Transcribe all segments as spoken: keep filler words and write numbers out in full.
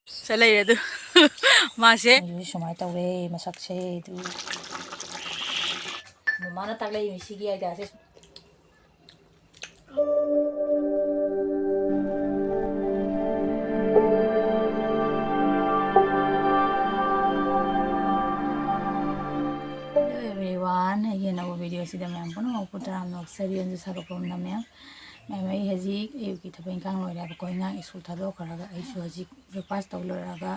ꯆꯠ ꯂꯩꯔꯦ ꯑꯗꯨ꯫ ꯃꯥꯁꯦ꯫ ꯃꯣꯏꯁꯨ ꯁꯨꯃꯥꯏꯅ ꯇꯧꯔꯦ ꯃꯁꯛꯁꯦ ꯑꯗꯨ꯫ ꯃꯃꯥꯅ ꯇꯥꯛꯂꯛꯏ ꯁꯤꯒꯤ ꯑꯥꯏꯗꯤꯌꯥꯁꯦ꯫ Hello everyone, ꯑꯩꯒꯤ ꯑꯅꯧꯕ ꯚꯤꯗꯤꯑꯣꯁꯤꯗ ꯃꯌꯥꯝ ꯄꯨꯝꯅꯃꯛꯄꯨ ꯇꯔꯥꯝꯅ ꯑꯣꯛꯆꯔꯤ꯫ ꯑꯩꯁꯨ ꯁꯥꯒꯠꯄ ꯄꯨꯝꯅꯃꯛ ꯃꯌꯥꯝ, ꯃꯌꯥꯝ, ꯑꯩ ꯍꯧꯖꯤꯛ ꯑꯌꯨꯛꯀꯤ ꯊꯕꯛ ꯏꯪꯈꯥꯡ ꯂꯣꯏꯔꯦꯕꯀꯣ, ꯑꯉꯥꯡ ꯁ꯭ꯀꯨꯜ ꯊꯥꯗꯣꯛꯈ꯭ꯔꯒ ꯑꯩꯁꯨ ꯍꯧꯖꯤꯛ breakfast ꯇꯧ ꯂꯣꯏꯔꯒ,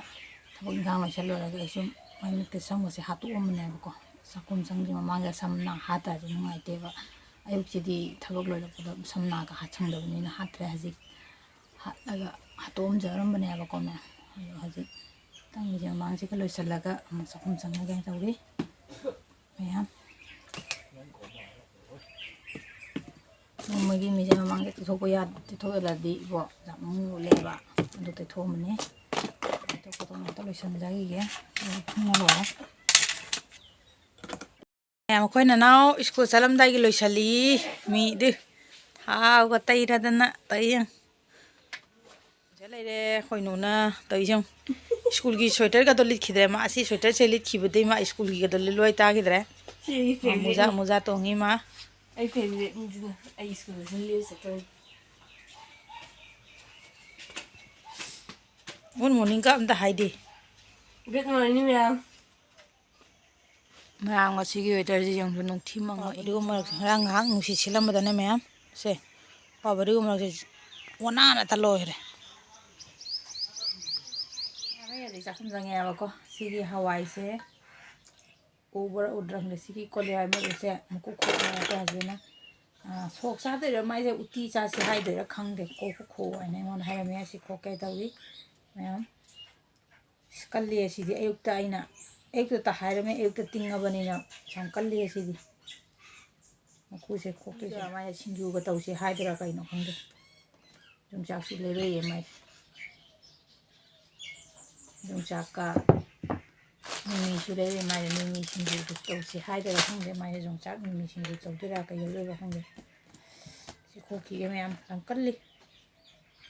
ꯊꯕꯛ ꯏꯪꯈꯥꯡ ꯂꯣꯏꯁꯤꯜ ꯂꯣꯏꯔꯒ ꯑꯩꯁꯨ ꯃꯥꯏ ꯃꯤꯠꯀ ꯁꯝꯒꯁꯦ ꯍꯥꯠꯇꯣꯛꯑꯝꯕꯅꯦꯕꯀꯣ꯫ ꯆꯥꯛꯈꯨꯝ ꯆꯪꯗ꯭ꯔꯤ ꯃꯃꯥꯡꯗ ꯁꯝ ꯅꯥ ꯍꯥꯠꯇ꯭ꯔꯗꯤ ꯅꯨꯡꯉꯥꯏꯇꯦꯕ꯫ ꯑꯌꯨꯛꯁꯤꯗꯤ ꯊꯕꯛ ꯂꯣꯏꯔꯛꯄꯗ ꯁꯝ ꯅꯥꯒ ꯍꯥꯠ ꯁꯪꯗꯕꯅꯤꯅ ꯍꯥꯠꯇ꯭ꯔꯦ꯫ ꯍꯧꯖꯤꯛ ꯍꯥꯠꯂꯒ ꯍꯥꯠꯇꯣꯛꯑꯝꯖꯔꯝꯕꯅꯦꯕꯀꯣ ꯃꯌꯥꯝ꯫ ꯑꯗꯣ ꯍꯧꯖꯤꯛ ꯇꯪꯒꯤꯁꯦ ꯃꯃꯥꯡꯁꯤꯒ ꯂꯣꯏꯁꯤꯜꯂꯒ ꯑꯃꯨꯛ ꯆꯥꯛꯈꯨꯝ ꯆꯪꯉꯒꯦ ꯇꯧꯔꯤ ꯃꯌꯥꯝ꯫ ꯅꯣꯡꯃꯒꯤ ꯃꯤꯁꯦ ꯃꯃꯥꯡꯗ ꯇꯩꯊꯣꯛꯄ ꯌꯥ-, ꯇꯩꯊꯣꯛ ꯌꯥꯗ꯭ꯔꯗꯤ ꯏꯕꯣ ꯌꯥꯝ ꯃꯨꯂꯦꯕ꯫ ꯑꯗꯨ ꯇꯩꯊꯣꯛꯑꯝꯕꯅꯦ꯫ ꯇꯩꯊꯣꯛ ꯈꯣꯠꯇꯣꯛ ꯑꯝꯇ ꯂꯣꯏꯁꯟꯖꯈꯤꯒꯦ꯫ ꯑꯗꯨꯒ ꯐꯝꯃ ꯂꯣꯏꯔꯦ꯫ ꯃꯌꯥꯝ, ꯑꯩꯈꯣꯏ ꯅꯅꯥꯎ ꯁ꯭ꯀꯨꯜ ꯆꯠꯂꯝꯗꯥꯏꯒꯤ ꯂꯣꯏꯁꯜꯂꯤ꯫ ꯃꯤꯗꯤ ꯊꯥꯎꯒ ꯇꯩꯔꯗꯅ ꯇꯧꯔꯤ ꯌꯦꯡꯉꯨ꯫ ꯁꯤꯗ ꯂꯩꯔꯦ ꯑꯩꯈꯣꯏ ꯅꯨꯅ ꯇꯧꯔꯤꯁꯦ ꯌꯦꯡꯉꯨ꯫ ꯁ꯭ꯀꯨꯜꯒꯤ ꯁ꯭ꯋꯦꯇꯔꯒꯗꯣ ꯂꯤꯠꯈꯤꯗ꯭ꯔꯦ꯫ ꯃꯥ ꯑꯁꯤ ꯁ꯭ꯋꯦꯇꯔꯁꯦ ꯂꯤꯠꯈꯤꯕꯗꯩ ꯃꯥ ꯁ꯭ꯀꯨꯜꯒꯤꯒꯗꯣ ꯂꯤꯠꯂꯣꯏ ꯇꯥꯈꯤꯗ꯭ꯔꯦ꯫ ꯁꯤ ꯑꯩꯒꯤ ꯃꯥ ꯃꯣꯖꯥ, ꯐꯦꯚꯔꯦꯠꯅꯤ꯫ ꯃꯣꯖꯥ ꯇꯣꯡꯉꯤ ꯃꯥ꯫ ꯑꯩ ꯐꯦꯚꯔꯦꯠꯅꯤꯗꯨꯅ ꯑꯩ ꯁ꯭ꯀꯨꯜꯗ ꯁꯨꯝ ꯂꯤꯠꯂ ꯆꯠꯇꯣꯏꯅꯤ꯫ Good morning ꯀ ꯑꯝꯇ ꯍꯥꯏꯗꯦ꯫ Good morning ꯃꯌꯥꯝ꯫ ꯃꯌꯥꯝ, ꯉꯁꯤꯒꯤ ꯋꯦꯗꯔꯁꯤ ꯌꯦꯡꯉꯨ, ꯅꯨꯡꯊꯤ ꯃꯪꯕ꯫ ꯄꯥꯕꯗꯤ ꯑꯗꯨꯒ ꯃꯔꯛꯁꯦ ꯉꯔꯥꯡ ꯉꯥꯏꯍꯥꯛ ꯅꯨꯡꯁꯤꯠ ꯁꯤꯠꯂꯝꯕꯗꯅꯦ ꯃꯌꯥꯝ, ꯁꯦ, ꯄꯥꯕꯗꯤꯒ ꯃꯔꯛꯁꯦ ꯑꯣꯅꯥꯅ ꯇ ꯂꯣꯏꯈ꯭ꯔꯦ꯫ ꯃꯌꯥꯝ, ꯑꯩ ꯍꯧꯖꯤꯛ ꯆꯥꯛꯈꯨꯝ ꯆꯪꯉꯛꯑꯦꯕꯀꯣ꯫ ꯁꯤꯒꯤ ꯍꯋꯥꯏꯁꯦ ꯎꯕ꯭ꯔꯥ ꯎꯗ꯭ꯔꯥ ꯈꯪꯗꯦ꯫ ꯁꯤꯒꯤ ꯀꯣꯂꯤ ꯍꯋꯥꯏ ꯃꯔꯨꯁꯦ ꯃꯀꯨ ꯈꯣꯛꯑꯦꯕꯀꯣ ꯍꯧꯖꯤꯛꯅ꯫ ꯑꯥ, ꯁꯣꯛ ꯆꯥꯗꯣꯏꯔꯥ ꯃꯥꯏꯁꯦ ꯎꯇꯤ ꯆꯥꯁꯦ ꯍꯥꯏꯗꯣꯏꯔꯥ ꯈꯪꯗꯦ꯫ ꯀꯣꯛ ꯈꯣꯛꯑꯣ ꯍꯥꯏꯅ ꯑꯩꯉꯣꯟꯗ ꯍꯥꯏꯔꯝꯃꯦ꯫ ꯑꯁꯤ ꯈꯣꯛꯀꯦ ꯇꯧꯔꯤ ꯃꯌꯥꯝ꯫ ꯑꯁ, ꯀꯜꯂꯤ ꯑꯁꯤꯗꯤ꯫ ꯑꯌꯨꯛꯇ ꯑꯩꯅ, ꯑꯌꯨꯛꯇ ꯍꯥꯏꯔꯝꯃꯦ, ꯑꯌꯨꯛꯇ ꯇꯤꯡꯉꯕꯅꯤꯅ ꯌꯥꯝ ꯀꯜꯂꯤ ꯑꯁꯤꯗꯤ꯫ ꯃꯀꯨꯁꯦ ꯈꯣꯛꯇꯣꯏꯁꯦ꯫ ꯃꯥꯏ ꯁꯤꯡꯖꯨꯒ ꯇꯧꯁꯦ ꯍꯥꯏꯗꯣꯏꯔꯥ ꯀꯩꯅꯣ ꯈꯪꯗꯦ꯫ ꯌꯣꯡꯆꯥꯛꯁꯨ ꯂꯩꯔꯛꯑꯦ ꯃꯥꯏꯁꯦ꯫ ꯌꯣꯡꯆꯥꯛꯀ ꯃꯤꯃꯤꯁꯨ ꯂꯩꯔꯛꯑꯦ ꯃꯥꯏꯁꯦ꯫ ꯃꯤꯃꯤ ꯁꯤꯡꯖꯨꯗꯨ ꯇꯧꯁꯦ ꯍꯥꯏꯗꯣꯏꯔꯥ ꯈꯪꯗꯦ꯫ ꯃꯥꯏꯁꯦ ꯌꯣꯡꯆꯥꯛ ꯃꯤꯃꯤ ꯁꯤꯡꯖꯨ ꯇꯧꯗꯣꯏꯔꯥ ꯀꯩꯗꯧꯗꯣꯏꯔꯥ ꯈꯪꯗꯦ꯫ ꯁꯤ ꯈꯣꯛꯈꯤꯒꯦ ꯃꯌꯥꯝ, ꯌꯥꯝ ꯀꯜꯂꯤ꯫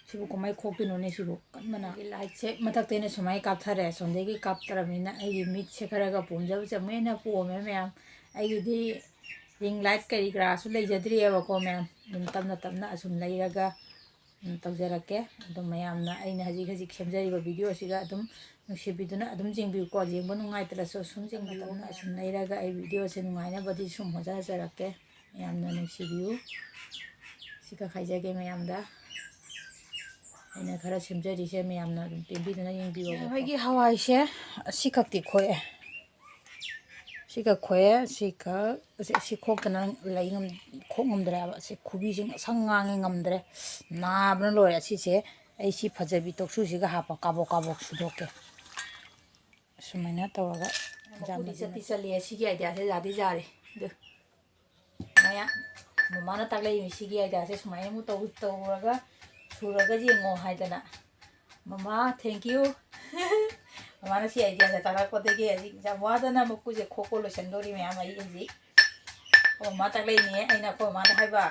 ꯁꯤꯕꯨ ꯀꯃꯥꯏꯅ ꯈꯣꯛꯇꯣꯏꯅꯣꯅꯦ ꯁꯤꯕꯨ? ꯀꯟꯕꯅ꯫ ꯑꯩꯒꯤ lightꯁꯦ ꯃꯊꯛꯇꯩꯅ ꯁꯨꯃꯥꯏꯅ ꯀꯥꯞꯊꯔꯦ, ꯑꯁꯣꯝꯗꯒꯤ ꯀꯥꯞꯇ꯭ꯔꯕꯅꯤꯅ ꯑꯩꯒꯤ ꯃꯤꯠꯁꯦ ꯈꯔꯒ ꯄꯣꯝꯖꯕꯁꯦ ꯑꯃꯨꯛ ꯍꯦꯟꯅ ꯄꯣꯝꯃꯦ ꯃꯌꯥꯝ꯫ ꯑꯩꯒꯤꯗꯤ ring light ꯀꯔꯤ ꯀꯔꯥꯁꯨ ꯂꯩꯖꯗ꯭ꯔꯤꯑꯕꯀꯣ ꯃꯌꯥꯝ꯫ ꯑꯗꯨꯝ ꯇꯞꯅ ꯇꯞꯅ ꯑꯁꯨꯝ ꯂꯩꯔꯒ, ꯎꯝ, ꯇꯧꯖꯔꯛꯀꯦ꯫ ꯑꯗꯨꯝ ꯃꯌꯥꯝꯅ ꯑꯩꯅ ꯍꯧꯖꯤꯛ ꯍꯧꯖꯤꯛ ꯁꯦꯝꯖꯔꯤꯕ videoꯁꯤꯒ ꯑꯗꯨꯝ ꯅꯨꯡꯁꯤꯕꯤꯗꯨꯅ ꯑꯗꯨꯝ ꯌꯦꯡꯕꯤꯌꯨꯀꯣ꯫ ꯌꯦꯡꯕ ꯅꯨꯡꯉꯥꯏꯇ꯭ꯔꯁꯨ ꯁꯨꯝ ꯌꯦꯡꯕꯤꯌꯨ꯫ ꯇꯞꯅ ꯇꯞꯅ ꯑꯁꯨꯝ ꯂꯩꯔꯒ ꯑꯩ videoꯁꯦ ꯅꯨꯡꯉꯥꯏꯅꯕꯗꯤ ꯁꯨꯝ ꯍꯣꯠꯅꯖꯔꯛꯀꯦ꯫ ꯌꯥꯝꯅ ꯅꯨꯡꯁꯤꯕꯤꯌꯨ꯫ ꯁꯤ ꯈꯛ ꯍꯥꯏꯖꯒꯦ ꯃꯌꯥꯝꯗ꯫ ꯑꯩꯅ ꯈꯔ ꯁꯦꯝꯖꯔꯤꯁꯦ ꯃꯌꯥꯝꯅ ꯑꯗꯨꯝ ꯄꯦꯟꯕꯤꯗꯨꯅ ꯌꯦꯡꯕꯤꯌꯣꯕꯀꯣ꯫ ꯑꯩꯈꯣꯏꯒꯤ ꯍꯋꯥꯏꯁꯦ ꯑꯁꯤꯈꯛꯇꯤ ꯈꯣꯛꯑꯦ꯫ ꯁꯤꯈꯛ ꯈꯣꯛꯑꯦ, ꯁꯤꯈꯛ, ꯑꯁꯤ, ꯁꯤ ꯈꯣꯛꯇꯅ ꯂꯩ ꯉꯝ-, ꯈꯣꯛ ꯉꯝꯗ꯭ꯔꯦꯕ꯫ ꯁꯤ ꯈꯨꯕꯤꯁꯦ ꯉꯁꯪ ꯉꯥꯡꯉꯦ, ꯉꯝꯗ꯭ꯔꯦ꯫ ꯅꯥꯕꯅ ꯂꯣꯏꯔꯦ꯫ ꯑꯁꯤꯁꯦ ꯑꯩ ꯁꯤ ꯐꯖꯕꯤ ꯇꯧꯁꯨꯁꯤꯒ ꯍꯥꯞꯄ ꯀꯥꯕꯣꯛ ꯀꯥꯕꯣꯛ ꯁꯨꯗꯣꯛꯀꯦ꯫ ꯁꯨꯃꯥꯏꯅ ꯇꯧꯔꯒ ꯃꯀꯨꯗꯤ ꯆꯠꯇꯤ ꯆꯠꯂꯤ꯫ ꯁꯤꯒꯤ ideaꯁꯦ ꯌꯥꯗꯤ ꯌꯥꯔꯦ꯫ ꯑꯗꯨ ꯃꯌꯥ-, ꯃꯃꯥꯅ ꯇꯥꯛꯂꯛꯏ ꯁꯤꯒꯤ ideaꯁꯦ ꯁꯨꯃꯥꯏꯅ ꯑꯃꯨꯛ ꯇꯧ-, ꯇꯧꯔꯒ ꯁꯨꯔꯒ ꯌꯦꯡꯉꯣ ꯍꯥꯏꯗꯅ꯫ ꯃꯃꯥ, thank you꯫ ꯃꯃꯥꯅ ꯁꯤ ideaꯁꯦ ꯇꯥꯛꯂꯛꯄꯗꯒꯤ ꯍꯧꯖꯤꯛ ꯌꯥꯝ ꯋꯥꯗꯅ ꯃꯀꯨꯁꯦ ꯈꯣꯛꯄ ꯂꯣꯏꯁꯟꯗꯣꯔꯤ ꯃꯌꯥꯝ꯫ ꯑꯩ ꯍꯧꯖꯤꯛ ꯑꯩꯈꯣꯏ ꯃꯃꯥ ꯇꯥꯛꯂꯛꯏꯅꯦ꯫ ꯑꯩꯅ ꯑꯩꯈꯣꯏ ꯃꯃꯥꯗ ꯍꯥꯏꯕ,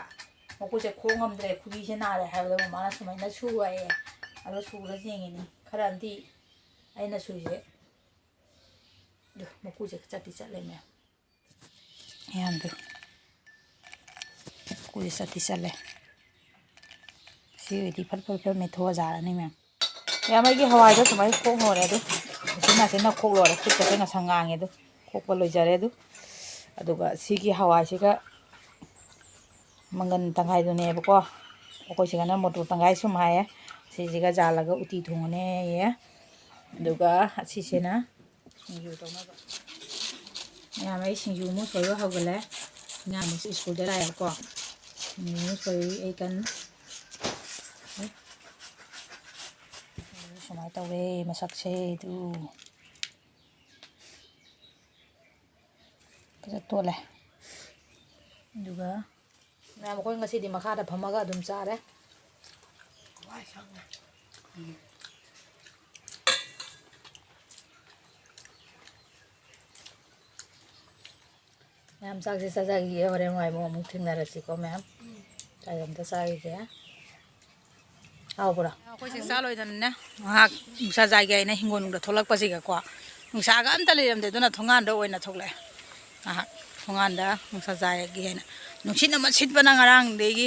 "ꯃꯀꯨꯁꯦ ꯈꯣꯛ ꯉꯝꯗ꯭ꯔꯦ, ꯈꯨꯕꯤꯁꯦ ꯅꯥꯔꯦ" ꯍꯥꯏꯕꯗ ꯃꯃꯥꯅ ꯁꯨꯃꯥꯏꯅ ꯁꯨ ꯍꯥꯏꯌꯦ꯫ ꯑꯗꯣ ꯁꯨꯔ ꯌꯦꯡꯉꯤꯅꯤ꯫ ꯈꯔ ꯑꯃꯗꯤ ꯑꯩꯅ ꯁꯨꯏꯁꯦ꯫ ꯑꯗꯨ ꯃꯀꯨꯁꯦ ꯆꯠꯇꯤ ꯆꯠꯂꯦ ꯃꯌꯥꯝ꯫ ꯃꯌꯥꯝꯗꯨ ꯃꯀꯨꯁꯦ ꯆꯠꯇꯤ ꯆꯠꯂꯦ꯫ ꯁꯤ ꯑꯣꯏꯗꯤ ꯐꯠ ꯐꯠ ꯐꯠ ꯃꯦꯠꯊꯣꯛꯑ ꯌꯥꯔꯅꯤ ꯃꯌꯥꯝ꯫ ꯃꯌꯥꯝ ꯑꯩꯒꯤ ꯍꯋꯥꯏꯗꯣ ꯁꯨꯃꯥꯏꯅ ꯈꯣꯛ ꯂꯣꯏꯔꯦ ꯑꯗꯨ꯫ ꯎꯆꯤꯟ ꯅꯥꯆꯤꯟꯅ ꯈꯣꯛ ꯂꯣꯏꯔꯦ꯫ ꯈꯨꯠꯀꯁꯦ ꯉꯁꯪ ꯉꯥꯡꯉꯦ ꯑꯗꯨ꯫ ꯈꯣꯛꯄ ꯂꯣꯏꯖꯔꯦ ꯑꯗꯨ꯫ ꯑꯗꯨꯒ ꯁꯤꯒꯤ ꯍꯋꯥꯏꯁꯤꯒ ꯃꯪꯒꯟ ꯇꯪꯈꯥꯏꯗꯨꯅꯦꯕꯀꯣ꯫ ꯑꯩꯈꯣꯏ ꯁꯤꯒꯅ ꯃꯣꯇꯣꯔ ꯇꯪꯈꯥꯏ ꯁꯨꯝ ꯍꯥꯏꯌꯦ꯫ ꯁꯤꯁꯤꯒ ꯌꯥꯜꯂꯒ ꯎꯇꯤ ꯊꯣꯡꯉꯅꯦꯌꯦ꯫ ꯑꯗꯨꯒ ꯑꯁꯤꯁꯤꯅ ꯁꯤꯡꯖꯨ ꯇꯧꯅꯕ꯫ ꯃꯌꯥꯝ ꯑꯩ ꯁꯤꯡꯖꯨ ꯑꯃꯨꯛ ꯁꯣꯏꯕ ꯍꯧꯒꯠꯂꯦ꯫ ꯑꯉꯥꯡ ꯑꯃꯁꯨ ꯁ꯭ꯀꯨꯜꯗ ꯂꯥꯛꯑꯦꯕꯀꯣ꯫ ꯁꯤꯡꯖꯨ ꯑꯃꯨꯛ ꯁꯣꯏꯔꯤ ꯑꯩ ꯀꯟꯅ꯫ ꯁꯨꯃꯥꯏꯅ ꯇꯧꯔꯦ ꯃꯁꯛꯁꯦ ꯑꯗꯨ꯫ ꯐꯖ ꯇꯣꯠꯂꯦ꯫ ꯑꯗꯨꯒ ꯃꯌꯥꯝ ꯑꯩꯈꯣꯏ ꯉꯁꯤꯗꯤ ꯃꯈꯥꯗ ꯐꯝꯃꯒ ꯑꯗꯨꯝ ꯆꯥꯔꯦ꯫ ꯃꯌꯥꯝ ꯆꯥꯛꯁꯦ ꯆꯥꯖꯈꯤꯒꯦ, ꯍꯣꯔꯦꯟ ꯋꯥꯏ ꯑꯃꯨꯛ, ꯑꯃꯨꯛ ꯊꯦꯡꯅꯔꯁꯤꯀꯣ ꯃꯌꯥꯝ꯫ ꯆꯥꯛ ꯑꯝꯇ ꯆꯥꯈꯤꯒꯦ꯫ ꯍꯥꯎꯕ꯭ꯔꯥ? ꯑꯩꯈꯣꯏꯁꯦ ꯆꯥ ꯂꯣꯏꯗꯅꯅꯦ, ꯉꯥꯏꯍꯥꯛ ꯅꯨꯡꯁꯥ ꯖꯥꯏꯒꯦ ꯍꯥꯏꯅ ꯍꯤꯡꯒꯣꯜꯅꯨꯡꯗ ꯊꯣꯛꯂꯛꯄꯁꯤꯒꯀꯣ, ꯅꯨꯡꯁꯥꯒ ꯑꯝꯇ ꯂꯩꯔꯝꯗꯦ, ꯑꯗꯨꯅ ꯊꯣꯡꯒꯥꯟꯗ ꯑꯣꯏꯅ ꯊꯣꯛꯂꯛꯑꯦ꯫ ꯉꯥꯏꯍꯥꯛ ꯊꯣꯡꯒꯥꯟꯗ ꯅꯨꯡꯁꯥ ꯖꯥꯏꯒꯦ ꯍꯥꯏꯅ꯫ ꯅꯨꯡꯁꯤꯠ ꯑꯃ ꯁꯤꯠꯄꯅ ꯉꯔꯥꯡꯗꯒꯤ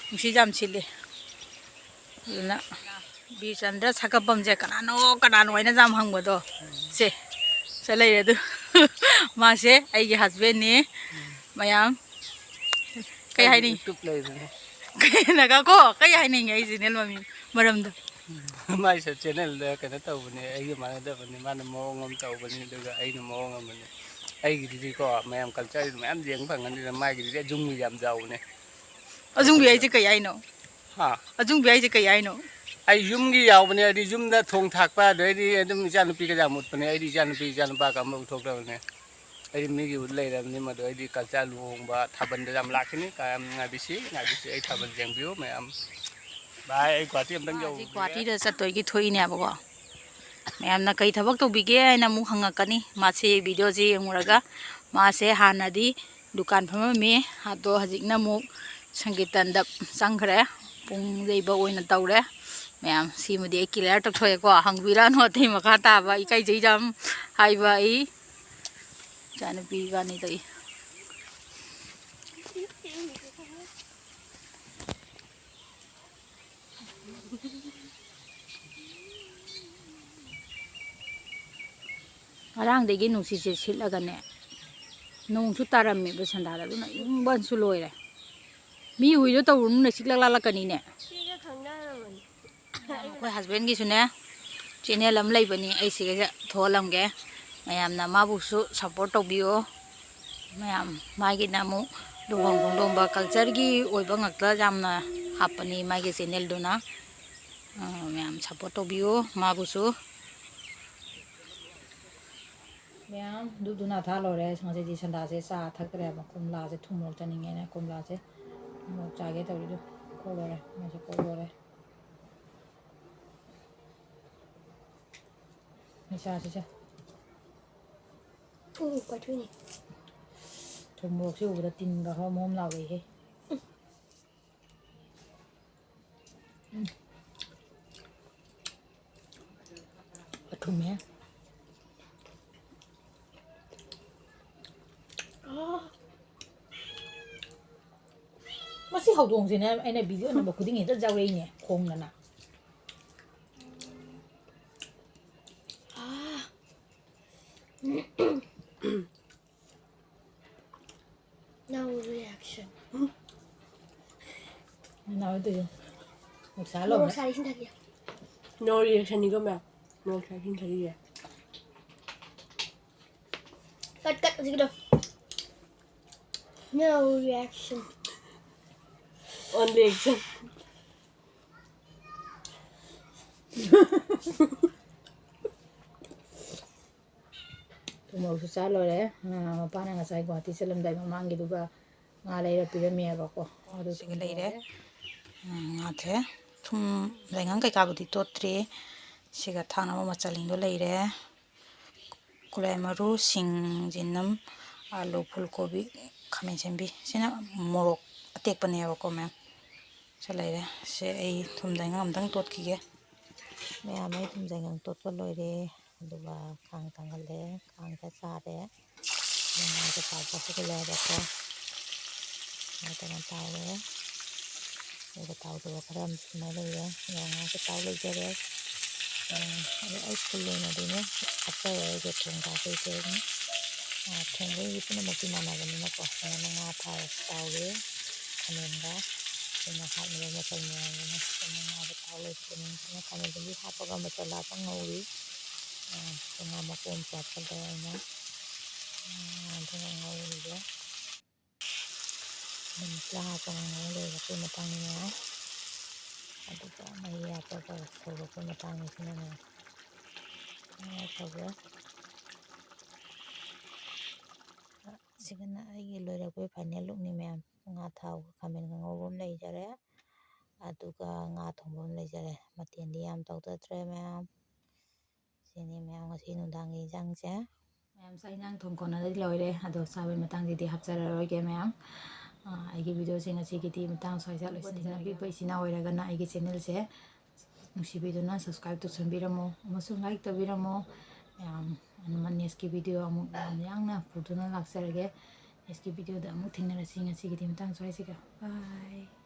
ꯅꯨꯡꯁꯤꯠ ꯌꯥꯝ ꯁꯤꯠꯂꯤ꯫ ꯑꯗꯨꯅ ꯕꯤꯔꯆꯟꯗ꯭ꯔ ꯁꯥꯒꯠꯐꯝꯁꯦ ꯀꯅꯥꯅꯣ, ꯀꯅꯥꯅꯣ ꯍꯥꯏꯅ ꯌꯥꯝ ꯍꯪꯕꯗꯣ, ꯁꯦ, ꯁꯦ ꯂꯩꯔꯦ ꯑꯗꯨ꯫ ꯃꯥꯁꯦ ꯑꯩꯒꯤ ꯍꯁꯕꯦꯟꯅꯤ꯫ ꯃꯌꯥꯝ ꯀꯩ ꯍꯥꯏꯅꯤꯡ? YouTube ꯂꯩꯕꯅꯦ꯫ ꯀꯩꯅꯒ ꯀꯣ, ꯀꯩ ꯍꯥꯏꯅꯤꯡꯉꯦ ꯑꯩ ꯆꯦꯅꯦꯜ ꯃꯃꯤꯡ ꯃꯔꯝꯗꯣ? ꯃꯥꯏꯁꯨ ꯆꯦꯅꯦꯜꯗ ꯀꯩꯅꯣ ꯇꯧꯕꯅꯦ, ꯑꯩꯒ ꯃꯥꯟꯅꯗꯕꯅꯤ, ꯃꯥꯅ ꯃꯑꯣꯡ ꯑꯃ ꯇꯧꯕꯅꯤ, ꯑꯗꯨꯒ ꯑꯩꯅ ꯃꯑꯣꯡ ꯑꯃꯅꯤ꯫ ꯑꯩꯒꯤꯗꯨꯗꯤꯀꯣ, ꯃꯌꯥꯝ ꯀꯜꯆꯔ ꯃꯌꯥꯝ ꯌꯦꯡ ꯐꯪꯒꯅꯤꯅ, ꯃꯥꯒꯤꯗꯨꯗꯤ ꯑꯖꯨꯝꯒꯤ ꯌꯥꯝ ꯌꯥꯎꯕꯅꯦ꯫ ꯑꯖꯨꯝꯒꯤ ꯍꯥꯏꯁꯦ ꯀꯩ ꯍꯥꯏꯅꯣ? ꯍꯥ? ꯑꯖꯨꯝꯒꯤ ꯍꯥꯏꯁꯦ ꯀꯩ ꯍꯥꯏꯅꯣ? ꯑꯩ ꯌꯨꯝꯒꯤ ꯌꯥꯎꯕꯅꯦ, ꯑꯗꯨꯗꯤ ꯌꯨꯝꯗ ꯊꯣꯡ ꯊꯥꯛꯄ, ꯑꯗꯩꯗꯤ ꯑꯗꯨꯝ ꯏꯆꯥꯅꯨꯄꯤꯒ ꯌꯥꯝ ꯎꯠꯄꯅꯦ꯫ ꯑꯩꯗꯤ ꯏꯆꯥꯅꯨꯄꯤ ꯏꯆꯥꯅꯨꯄꯥꯒ ꯑꯝꯕꯧ ꯊꯣꯛꯇꯕꯅꯦ꯫ ꯑꯩꯗꯤ ꯃꯤꯒꯤ ꯎꯠ ꯂꯩꯔꯕꯅꯤ, ꯃꯗꯨ ꯑꯩꯗꯤ ꯀꯜꯆꯔ ꯂꯨꯍꯣꯡꯕ ꯊꯥꯕꯜꯗ ꯌꯥꯝ ꯂꯥꯛꯈꯤꯅꯤ꯫ ꯀꯌꯥꯝ ꯉꯥꯏꯕꯤꯁꯤ, ꯉꯥꯏꯕꯤꯁꯤ, ꯑꯩ ꯊꯥꯕꯜ ꯌꯦꯡꯕꯤꯌꯨ ꯃꯌꯥꯝ꯫ ꯚꯥꯏ, ꯑꯩ ꯒꯨꯍꯥꯇꯤ ꯑꯝꯇꯪ ꯃꯥꯁꯤ ꯌꯧꯔꯨꯈꯤꯒꯦ꯫ ꯒꯨꯍꯥꯇꯤꯗ ꯆꯠꯇꯣꯏꯒꯤ ꯊꯣꯛꯏꯅꯦꯕꯀꯣ꯫ ꯃꯌꯥꯝꯅ ꯀꯩ ꯊꯕꯛ ꯇꯧꯕꯤꯒꯦ ꯍꯥꯏꯅ ꯑꯃꯨꯛ ꯍꯪꯉꯛꯀꯅꯤ꯫ ꯃꯥꯁꯤ ꯚꯤꯗꯤꯑꯣꯁꯤ ꯌꯦꯡꯉꯨꯔꯒ, ꯃꯥꯁꯦ ꯍꯥꯟꯅꯗꯤ ꯗꯨꯀꯥꯟ ꯐꯝꯃꯝꯃꯤ, ꯑꯗꯣ ꯍꯧꯖꯤꯛꯅ ꯑꯃꯨꯛ ꯁꯪꯀꯤꯔꯇꯟꯗ ꯆꯪꯈ꯭ꯔꯦ꯫ ꯄꯨꯡ ꯌꯩꯕ ꯑꯣꯏꯅ ꯇꯧꯔꯦ꯫ ꯃꯌꯥꯝ, ꯁꯤꯃꯗꯤ ꯑꯩ ꯀ꯭ꯂꯤꯌꯥꯔ ꯇꯧꯊꯣꯛꯑꯦꯀꯣ, ꯍꯪꯕꯤꯔꯛꯑꯅꯨ ꯑꯇꯩ ꯃꯈꯥ ꯇꯥꯕ, ꯏꯀꯥꯏꯖꯩ ꯌꯥꯝ ꯍꯥꯏꯕ ꯑꯩ꯫ ꯏꯆꯥꯅꯨꯄꯤ ꯏꯕꯥꯅꯤ ꯇꯧꯏ꯫ ꯉꯔꯥꯡꯗꯒꯤ ꯅꯨꯡꯁꯤꯠꯁꯦ ꯁꯤꯠꯂꯒꯅꯦ, ꯅꯣꯡꯁꯨ ꯇꯥꯔꯝꯃꯦꯕ ꯁꯟꯗꯥꯗ, ꯑꯗꯨꯅ ꯏꯪꯕꯅꯁꯨ ꯂꯣꯏꯔꯦ꯫ ꯃꯤ ꯍꯨꯏꯗꯣ ꯇꯧꯔꯨꯅꯨꯅꯦ, ꯆꯤꯛꯂꯛ ꯂꯥꯛꯂꯛꯀꯅꯤꯅꯦ꯫ ꯁꯤꯒ ꯈꯪꯅꯔꯝꯃꯅꯤ꯫ ꯑꯩꯈꯣꯏ ꯍꯁꯕꯦꯟꯒꯤꯁꯨꯅꯦ, ꯆꯦꯅꯦꯜ ꯑꯃ ꯂꯩꯕꯅꯤ, ꯑꯩ ꯁꯤꯒꯩꯁꯦ ꯊꯣꯛꯍꯜꯂꯝꯒꯦ꯫ ꯃꯌꯥꯝꯅ ꯃꯥꯕꯨꯁꯨ ꯁꯞꯄꯣꯔꯠ ꯇꯧꯕꯤꯌꯣ꯫ ꯃꯌꯥꯝ, ꯃꯥꯒꯤꯅ ꯑꯃꯨꯛ ꯂꯨꯍꯣꯡ ꯈꯣꯡꯗꯣꯡꯕ ꯀꯜꯆꯔꯒꯤ ꯑꯣꯏꯕ ꯉꯥꯛꯇ ꯌꯥꯝꯅ ꯍꯥꯞꯄꯅꯤ ꯃꯥꯒꯤ ꯆꯦꯅꯦꯜꯗꯨꯅ꯫ ꯑ, ꯃꯌꯥꯝ ꯁꯞꯄꯣꯔꯠ ꯇꯧꯕꯤꯌꯨ ꯃꯥꯕꯨꯁꯨ꯫ ꯃꯌꯥꯝ ꯙꯨꯞ ꯙꯨꯅꯥ ꯊꯥ ꯂꯣꯏꯔꯦ꯫ ꯉꯁꯤꯗꯤ ꯁꯟꯗꯥꯁꯦ ꯆꯥ ꯊꯛꯇ꯭ꯔꯦꯕ꯫ ꯀꯣꯝꯂꯥꯁꯦ ꯊꯨꯝ ꯃꯣꯔꯣꯛ ꯆꯥꯅꯤꯡꯉꯦꯅ ꯀꯣꯝꯂꯥꯁꯦ ꯊꯨꯝ ꯃꯣꯔꯣꯛ ꯆꯥꯒꯦ ꯇꯧꯔꯤꯗꯣ꯫ ꯀꯣꯛ ꯂꯣꯏꯔꯦ, ꯃꯩꯁꯦ ꯀꯣꯛ ꯂꯣꯏꯔꯦ꯫ ꯅꯤꯁꯥꯁꯤꯁꯦ꯫ ꯎ, ꯄꯥꯏꯊꯣꯛꯏꯅꯦ꯫ ꯊꯨꯝ ꯃꯣꯔꯣꯛꯁꯦ ꯎꯕꯗ ꯇꯤꯟꯒ ꯍꯣꯝ ꯍꯣꯝ ꯂꯥꯎꯔꯛꯏꯍꯦ꯫ ꯎꯝ꯫ ꯊꯨꯝꯃꯦ꯫ ꯑꯥ꯫ ꯃꯁꯤ ꯍꯧꯗꯣꯡꯁꯤꯅ ꯑꯩꯅ ꯚꯤꯗꯤꯑꯣ ꯅꯝꯕ ꯈꯨꯗꯤꯡꯒꯤ ꯍꯦꯛꯇ ꯌꯥꯎꯔꯛꯏꯅꯦ, ꯈꯣꯡꯗꯅ꯫ ꯑꯥ꯫ No reaction. ꯅꯥꯎ ꯇꯧ꯫ ꯅꯨꯡꯁꯥ ꯂꯧꯔꯦ꯫ ꯃꯣꯔꯣꯛ ꯁꯥꯔꯤ ꯏꯁꯤꯡ ꯊꯛꯀꯦ꯫ No reactionꯅꯤꯀꯣ ꯃꯌꯥꯝ꯫ ꯃꯣꯔꯣꯛ ꯁꯥꯔꯤ ꯏꯁꯤꯡ ꯊꯛꯏꯁꯦ꯫ ꯀꯠ, ꯀꯠ, ꯍꯧꯖꯤꯛꯀꯤꯗꯣ꯫ No reaction. Only action. ꯊꯨꯝ ꯃꯣꯔꯣꯛꯁꯨ ꯆꯥ ꯂꯣꯏꯔꯦ꯫ ꯑ, ꯃꯄꯥꯅ ꯉꯁꯥꯏ ꯒꯨꯍꯥꯇꯤ ꯆꯠꯂꯝꯗꯥꯏ ꯃꯃꯥꯡꯒꯤꯗꯨꯒ ꯉꯥ ꯂꯩꯔ ꯄꯤꯔꯝꯃꯦꯕꯀꯣ꯫ ꯑꯗꯨ ꯁꯤꯒ ꯂꯩꯔꯦ꯫ ꯂꯣꯏꯔꯦ꯫ ꯑ, ꯉꯥꯁꯦ ꯊꯨꯝ, ꯌꯥꯏꯉꯪ ꯀꯩꯀꯥꯕꯨꯗꯤ ꯇꯣꯠꯇ꯭ꯔꯤ꯫ ꯁꯤꯒ ꯊꯥꯛꯅꯕ ꯃꯆꯜꯁꯤꯡꯗꯣ ꯂꯩꯔꯦ꯫ ꯀꯣꯂꯥꯏ ꯃꯔꯨ, ꯁꯤꯡ, ꯖꯤꯅꯝ, ꯑꯥꯂꯨ, ꯐꯨꯜ ꯀꯣꯕꯤ, ꯈꯥꯃꯦꯟ ꯑꯁꯤꯟꯕꯤ꯫ ꯁꯤꯅ ꯃꯣꯔꯣꯛ ꯑꯇꯦꯛꯄꯅꯦꯕꯀꯣ ꯃꯌꯥꯝ꯫ ꯁꯤ ꯂꯩꯔꯦ꯫ ꯁꯦ ꯑꯩ ꯊꯨꯝ ꯌꯥꯏꯉꯪ ꯑꯝꯇꯪ ꯇꯣꯠꯈꯤꯒꯦ꯫ ꯃꯌꯥꯝ ꯑꯩ ꯊꯨꯝ ꯌꯥꯏꯉꯪ ꯇꯣꯠꯄ ꯂꯣꯏꯔꯦ꯫ ꯑꯗꯨꯒ ꯈꯥꯡ ꯊꯥꯡꯒꯠꯂꯦ꯫ ꯈꯥꯡꯁꯦ ꯁꯥꯔꯦ꯫ ꯉꯥꯁꯦ ꯇꯥꯎꯕ ꯍꯧꯒꯠꯂꯛꯑꯦꯕꯀꯣ꯫ ꯉꯥ ꯇꯣꯉꯥꯟ ꯇꯥꯎꯔꯦ꯫ ꯑꯗꯨꯒ ꯇꯥꯎꯗꯕ ꯈꯔ ꯑꯃꯁꯨ ꯑꯗꯨꯃꯥꯏꯅ ꯂꯩꯔꯦ꯫ ꯑꯗꯣ ꯉꯥꯁꯦ ꯇꯥꯎ ꯂꯩꯖꯔꯦ꯫ ꯑ, ꯑꯗꯣ ꯑꯩ ꯐꯨꯜ ꯑꯣꯏꯅꯗꯤꯅꯦ ꯍꯥꯞꯆꯔꯔꯣꯏꯒꯦ ꯊꯣꯡ ꯊꯥꯛꯄꯩꯁꯦ ꯑꯗꯨꯝ꯫ ꯑ, ꯊꯣꯡꯕꯒꯤ ꯄꯨꯝꯅꯃꯛꯇꯤ ꯃꯥꯟꯅꯕꯅꯤꯅꯀꯣ꯫ ꯑꯗꯨꯅ ꯉꯥ ꯊꯥꯎ ꯇꯥꯎꯔꯦ꯫ ꯈꯥꯃꯦꯟꯒ ꯑꯩꯅ ꯍꯥꯞꯅꯕ ꯃꯆꯜ ꯃꯌꯥꯝꯗꯨꯅ꯫ ꯑꯗꯨꯅ ꯉꯥꯁꯦ ꯊꯥꯎ ꯂꯩꯇ꯭ꯔꯤꯕꯅꯤꯅ ꯈꯥꯃꯦꯟ ꯑꯁꯤꯟꯕꯤ ꯍꯥꯞꯄꯒ ꯃꯆꯜ ꯍꯥꯞꯄ ꯉꯧꯔꯤ꯫ ꯑ, ꯉꯥ ꯃꯀꯨ ꯑꯃ ꯆꯥꯏꯁꯜꯂꯦ ꯑꯩꯅ꯫ ꯑ, ꯑꯗꯨꯒ ꯉꯧꯔꯤꯁꯦ꯫ ꯑꯗꯨꯝ ꯃꯁꯂꯥ ꯍꯥꯞꯄꯒ ꯉꯧ ꯂꯣꯏꯔꯛꯄꯩ ꯃꯇꯥꯡꯅꯦ꯫ ꯑꯗꯨꯒ ꯃꯍꯤ ꯍꯥꯞꯄꯒ ꯁꯧꯔꯛꯄꯩ ꯃꯇꯥꯡꯅꯦ ꯁꯤꯅꯅꯦ꯫ ꯉꯧ ꯇꯧꯔꯦ꯫ ꯁꯤꯒꯅ ꯑꯩꯒꯤ ꯂꯣꯏꯔꯛꯄꯩ final lookꯅꯤ ꯃꯌꯥꯝ꯫ ꯉꯥ ꯊꯥꯎꯒ ꯈꯥꯃꯦꯟꯒ ꯉꯧꯕ ꯑꯃ ꯂꯩꯖꯔꯦ꯫ ꯑꯗꯨꯒ ꯉꯥ ꯊꯣꯡꯕ ꯑꯃ ꯂꯩꯖꯔꯦ꯫ ꯃꯊꯦꯜꯗꯤ ꯌꯥꯝ ꯇꯧꯗꯗ꯭ꯔꯦ ꯃꯌꯥꯝ꯫ ꯁꯤꯅꯤ ꯃꯌꯥꯝ ꯉꯁꯤ ꯅꯨꯡꯗꯥꯡꯒꯤ ꯏꯟꯖꯥꯡꯁꯦ꯫ ꯃꯌꯥꯝ ꯆꯥꯛ ꯏꯟꯖꯥꯡ ꯊꯣꯡ ꯈꯣꯠꯅꯗꯤ ꯂꯣꯏꯔꯦ, ꯑꯗꯣ ꯆꯥꯕꯩ ꯃꯇꯥꯡꯁꯤꯗꯤ ꯍꯥꯞꯆꯔꯔꯣꯏꯒꯦ ꯃꯌꯥꯝ꯫ ꯑ, ꯑꯩꯒꯤ videoꯁꯦ ꯉꯁꯤꯒꯤꯗꯤ ꯃꯇꯥꯡ ꯁ꯭ꯋꯥꯏꯗ ꯂꯣꯏꯁꯤꯟꯖꯔꯒꯦ꯫ ꯑꯄꯤꯛꯄ ꯏꯆꯤꯟ ꯏꯅꯥꯎ ꯑꯣꯏꯔꯒꯅ ꯑꯩꯒꯤ channelꯁꯦ ꯅꯨꯡꯁꯤꯕꯤꯗꯨꯅ subscribe ꯇꯧꯁꯟꯕꯤꯔꯝꯃꯣ ꯑꯃꯁꯨꯡ like ꯇꯧꯕꯤꯔꯝꯃꯣ꯫ ꯌꯥꯝ next ꯀꯤ video ꯑꯃꯨꯛ ꯌꯥꯝ ꯌꯥꯡꯅ ꯄꯨꯗꯨꯅ ꯂꯥꯛꯆꯔꯒꯦ꯫ Next ꯀꯤ video ꯗ ꯑꯃꯨꯛ ꯊꯦꯡꯅꯔꯁꯤ꯫ ꯉꯁꯤꯒꯤꯗꯤ ꯃꯇꯥꯡ ꯁ꯭ꯋꯥꯏꯁꯤꯒ꯫ Bye꯫